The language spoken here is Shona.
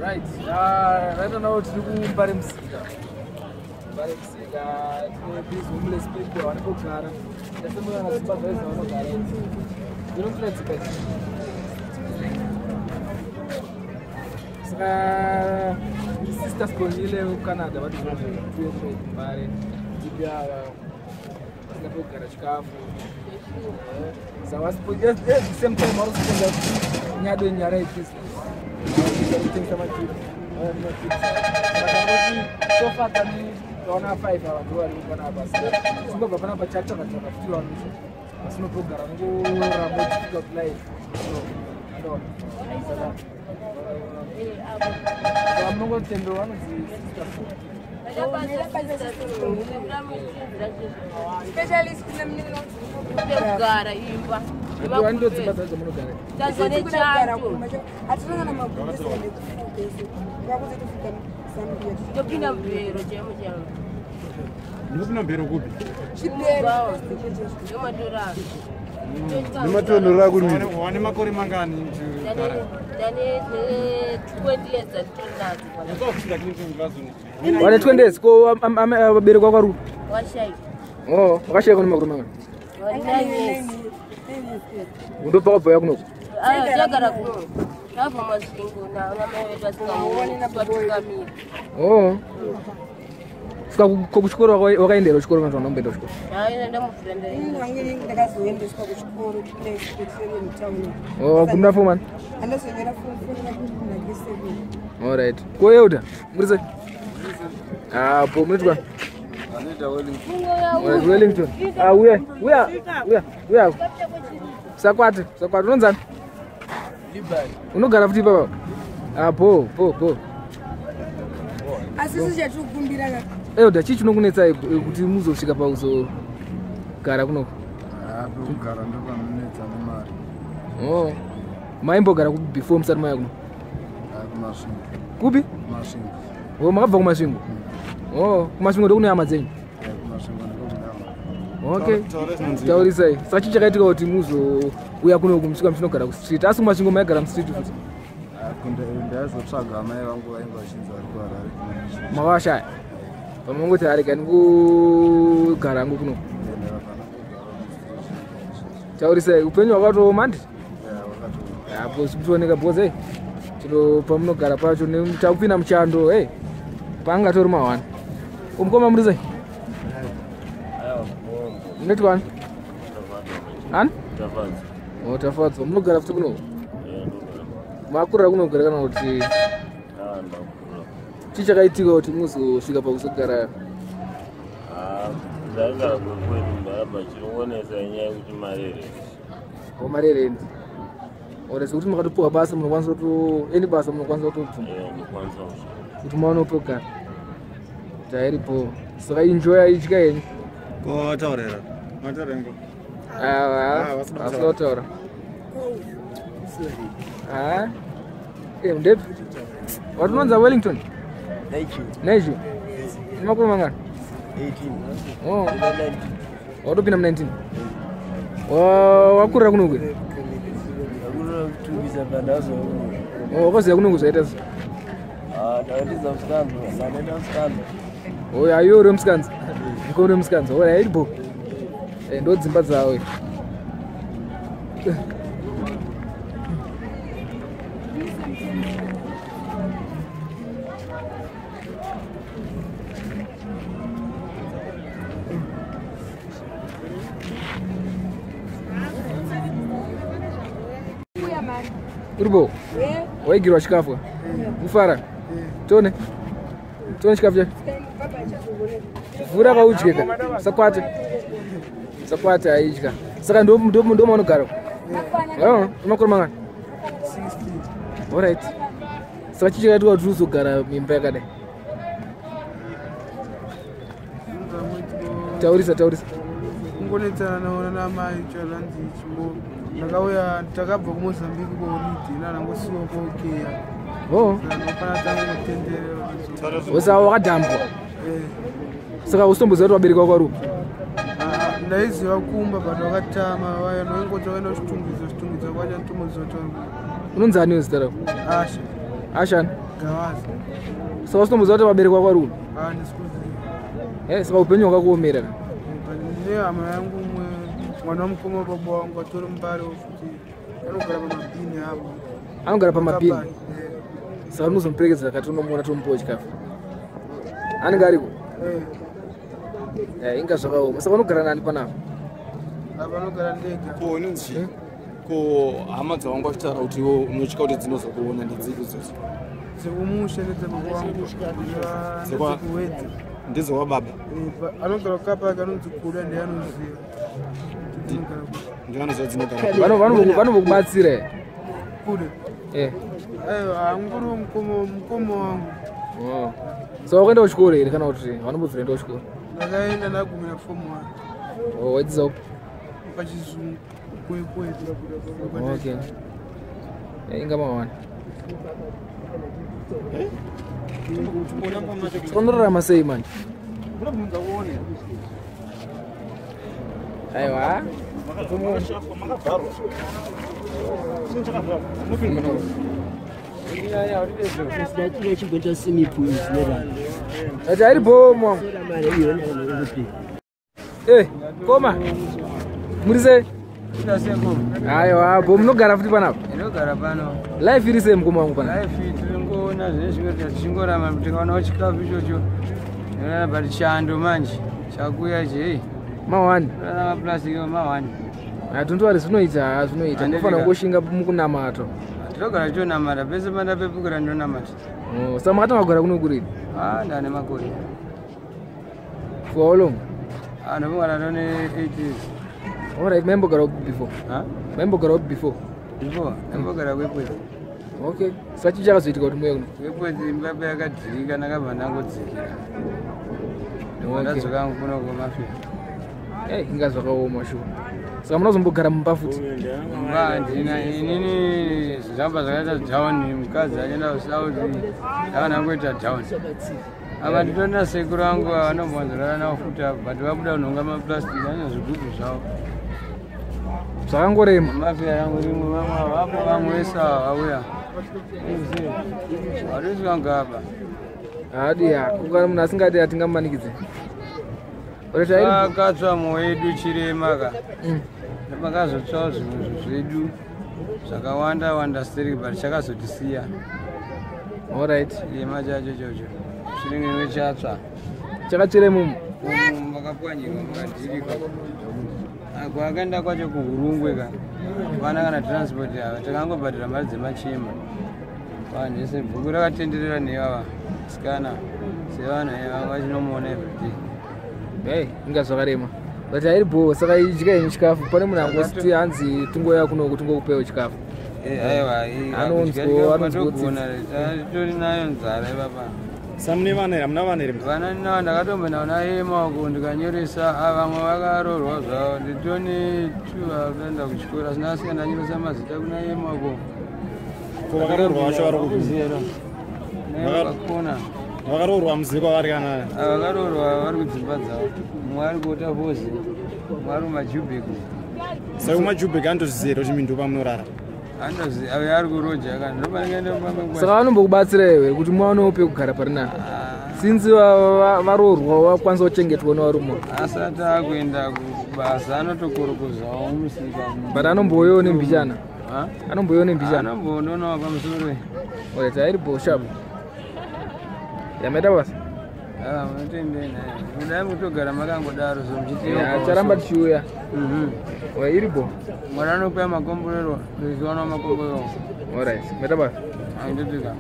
Right. Right now tiri kuMbare Musika. Mbare Musika tine these homeless people vari kugara. Ndasemura na supervisor vanogara. Ndinofira dzimba idzi. Saka Sister Sibongile kuCanada vati tuye kuMbare tipi ava vasina pekugara chikafu. Saka at the same time vari kusponsor Nyado Nyarai business. Kutengesa machips. So far tani taona 5 ava ndo vari panapa. Singobva panapa chatsvaka tsvaka futi vanhu vasina pekugara vanongoramba difficult life. So andoona. Saka munongotendo vanonzi Sister Specialist kune munhu Kugara imba. Ndo dzimba dzacho dzamunogara. Tazwa nechando. Hatina kana magumbezi nekufuka ngakuti tofika Zambia. Topinda mubhero chaimo chaimo. Ndinopinda mubhero kupi? Chibhero. Ndomatoraro. Nematonhoro akurumidza. Wane makore mangani uchigara? Ndane 20 years dzanditori nadzo. Wane 20 years ko vabereki vako vari kupi? Washaika. Oh, wakashaika une makore mangani? Vari 9 years. Ndobva wabva uya kunoku. Tagara kuno. Tabva Masvingo namai vedu vasingaoni vatungamiri. Oh. Saka ko kuchikoro wakaendera kuchikoro kana kuti wamboenda kuchikoro? Hayi ndamuvhura ndaenda. Hangu inini ndakazoendeswa kuchikoro kunesere mutauni. Oh, wagumira form 1. Andazonyora form 4 ndakapinda grade 7. All right. Ko Euda, muri sei? Ah, po munoitwa? Alright, Wellington. Ah, uya, uya, uya, uya. Sakwate, sakwate unonzani? Unogara futi ipapa? Ah, po, po, po. Asi isu chatikukumbira ka Euda, chii chinokunetsai kuti muzosvika pakuzogara kunoko? Pekugara ndopanonetsa nemari. Oh. Maimbogara kupi before musati mauya kuno? Kumasvingo. Kupi? Kumasvingo. Oh, makabva kuMasvingo. Oh, kuMasvingo ndokune hama dzenyu. Kumasvingo ndokune. Okay. Taurisai. Saka chii chakaitika kuti muzouya kunoku musvika muchinogara kustreet? Asi kuMasvingo maigara mustreet futi? Ndaizotsvaga amai vangu vainge vachinzi vari kuHarare. Makavashaya? Pamangoti arega ndikugara hangu kunoku. Taurisai, upenyu hwakatooma handiti? Apo zikutooneka because hey, chero pamunogara pacho takupinda muchando hey, pangatori mahwani. Umukoma muri sei? Munoitwa ani? Ani? Oh, Tafadzwa. Munogara futi kunoku? Makurira kunogara kana kuti chii chakaitika kuti muzosvika pakuzogara? Ndagara kwekwedu ndabva chirongonetsa inyaya yekuti mari yerendi. Oh, mari yerendi. Ore sekuti makatopiwa basa munokwanisa kuto any basa munokwanisa kutobvuma Ndokwanisa kusvika. kuti muwane pekugara. Tairipo. Saka enjoy idya henyu. Ko taurera. Mataura ngo. Ah, vasina vasina kutaura. Ah. Eh, ndepi? Wati unonzi Wellington? Nigel. Une makore mangani? 18. Oh. Watopinda mu 19. Wakurira kunoku? Akutotumisa pandazo. Oh, wakaziya kunoku zvaita sei? Ah, ndakatiza musikanzo, ndaenda musikanzo. Oh, ayo uri musikanzi. Ndiko uri musikanzi. Ora iripo. Eh, ndo dzimba dzawo. Uya mari. Uripo? Waigirwa chikafu? Kufara? Tone. Tone chikafu chacho. Baba achazoona. Vhura kaudyeka. Sakwate. Sakwate aidya. Saka ndo ndo ndo maunogara. Oh, makore mangani? 16. Alright. Saka chii chakaitwa kuti uzogara mimba yakadai? Taurisa, taurisa. Kungonetsana naona namai chalanzi chimbo ndakauya takabva kuMozambique kuholiday nanangosiwa kokeya. Oh. Ndopana tangotenderera. Saka wakadhambwa. Saka usitomboziva kuti vabereki vako vari kupi? Ndaiziva kumba but vakatama vaya noingoti vakaenda kuchitungwiza, chitungwiza kwacho nditomoziva kuti vari kupi. Unonzi ani zita rako? Asha. Ashani? Gavaza. Saka usitomboziva kuti vabereki vako vari kupi? Handisi kuziva. Saka upenyu hwakakuomera ka? Ndine hama yangu umwe mwana wamukoma wababa wangu atori muMbare futi, anogara pamabhini apo. Anogara pamabhini? Kabani. Saka unozomuperekedza kati unomuona, tomupawo chikafu. Anenge ariko? Eh. Inga zvakaoma. Saka unogara nani panapa? Apa anogara ndega. Ko inonzi ko hama dzavangu vachitaura kuti iwe unotya kuti dzinozokuona, ndedzipi idzodzo? Dzekumusha ndedzebaba wangu. Ndedzekuwedza. Ndedzewababa? Anogara kukapaka, anonzi Kuda, ndiye anoziva kuti dzinogara kupi. Ndianoziva dzinogara. Vanombokubatsira here? Kuda? Eh. Aiwa, anguri mukoma wangu. Oh. Saka wakaenda kuchikoro here, kana kuti vanombobvira enda kuchikoro? Ndakaenda, ndagumira form 1. Oh, waidzidza upi? Pachizungu, Kwekwetu. Okay. Inga mawani. Saka unorarama sei manje? Aiwa. Chimboita swimming pool. Ati airipo mwangu. Koma. Muri sei? Aiwa, bo munogara futi panapa? Ndinogara pano. Life iri sei, mukoma wangu, panapa? Life tiringoona zvine zvimwe tichingorama, tikaonawo chikafu ichocho. Ndinoona, but chando manje chakuya ichi, hei. Mawani. Rarama plastic mawani. Hatondiwari, zvinoita, zvinoita. Handiti Unofanira ka. kungoshinga mukunamato. Tinogara tichitonamata pese pandapepukira, ndinonamata. Oh, saka makatanga kugara kuno kurini? Ah, ndane makore. For how long? Ah, ndambogara ndone 8 years. Alright, maimbogara upi before? Ha? Maimbogara upi before? Before ndambogara Kwepwezi. Okay. Saka chii chakazoitika kuti muuye kuno? Kwepwezi imba yakadhirika, ndakabva ndangodzikira. Okay. Ndadzoka kuno kumafia. Hey, inga zvakaoma shuwa. Saka munozombogara mumba futi? Mumba handina inini, zvamba zvakaita down, mukadzi achienda kuSouth, ndakana kuita down. Apa nditorina sekuru vangu vanombonzorara navo futi apa, but vabuda kunhonga maplastic, ane zvigubhu zvavo. Zvakangorema. Mafia yangu rimwe, vamwe vapo, vamwe vese ava vauya varisi ngapa. Hadi ya, kungana munhu asingadi hatingamumanikidze. Alright, airi Akatsva mwoyo yedu chirema ka, pakazotsvawo zvimwe zvedu zvakawanda wanda stereki, but chakazotisiya. Alright. Chirema chacho chocho chinenge chatsva. Chakatsvire mumu. Umu makapwanyika, makadhirika. Kwakaenda kwacho kuHurungwe ka, vana kana transport ava, takangobhadhara mari dzemachema. Vanhu vese bhuku rakatenderera nevava sikana sevanhu vanga vachinomuona everyday. Hey, inga zvakarema. But hairi bho, saka idya henyu chikafu. Pane munhu angositi hanzi tingoya kuno tingokupewo chikafu. Aiwa. Anonzwa Anonzwa, titori nayo nzara ipapa. Samune vana here? Hamuna vana here? Vana ndinavo, ndakatomboenda kuna emaoko ndikanyoresa. Ah, vamwe vakaroorwa zvavo, nditoni two vakaenda kuchikoro, asina asika ndanyoresa mazita kuna emaoko. Ko vakaroorwa vacho vari kupi? Vakakona. Vakaroorwa muzivi kwavari kana? Vakaroorwa vari kudzimba dzavo, mumwe ari kuota fozi, mumwe ari kumaJubek. Saka kumaJubek anotozviziva here kuti mindu pamunorara? Anozi ave ari kuroja kana ndopanenge. Saka vanombokubatsira here kuti muwanewo pekugara pari nani? Since varoorwa vakwanisa kuchengetwa nevarume. Asati akuenda kubasa anotokorokozawo musika. But anombouyawo nembichana? Ha? Anombouyawo nembichana? Anombondonawo pamusoro. Alright, hairi bho, sharp. Yamaita basa. Ah, munotendei naye, kudai mutogara makangodaro so muchiti. Ya, charamba tichiuya. Oya, iri bho. Mwari anokuya makomborero, tichiwana makomborero. Alright, maita basa. Andidika.